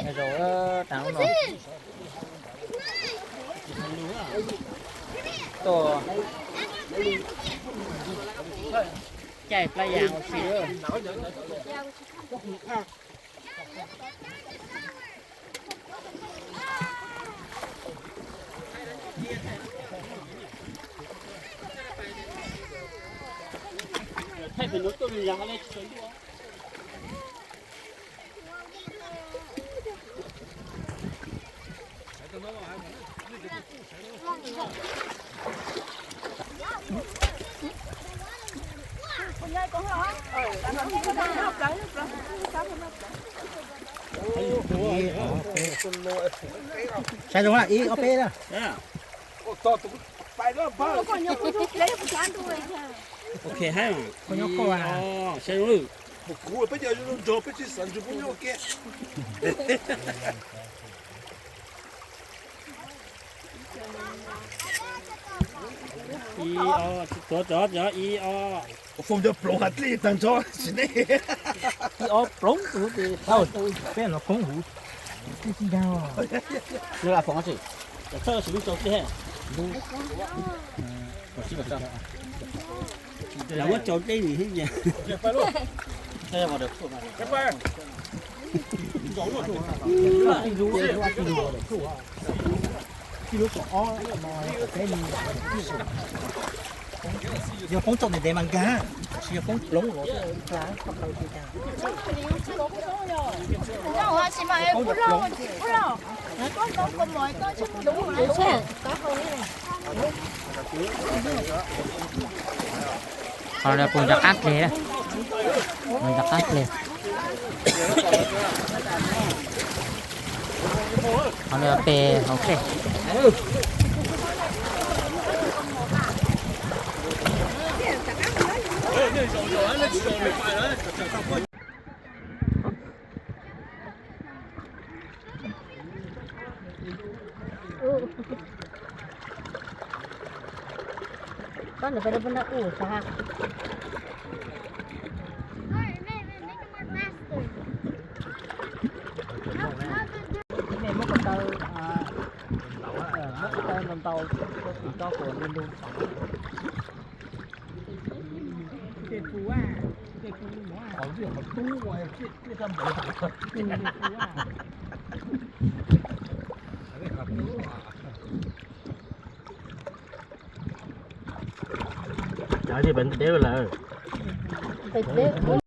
Zaum rau no. Tuaj caij plab yas ua si. Saib zoo na, ib ob peb na. Ok, hais mas. Saib zoo lawm. Kuv peb cov zoo nrog peb tsis xav ntsib peb nyob ua ke. Ib ob, tuav cov cov ib ob. Foom cov ploov has tij tag nrho tsis ne. Ib ob ploov tus tsis tau, peb no poob huv tij tsis yog. Lub la foom tsis, cov txawj tsis lub tsaus tij. Lub, lawv muab tsaus dej nim thiab. Yog poob tsaus ntev ntev mas nkag, tab sis yog poob ploov los. Ho lawv pus nrov qab dleg, nrov qab dleg. Ho lawv pes hauv dlej. Koj nws peb pub nrog ub sav ha. Muab ko taw, muab ko taw ntau ntau, tim toj kuv li lug. Cov pem deb lawm.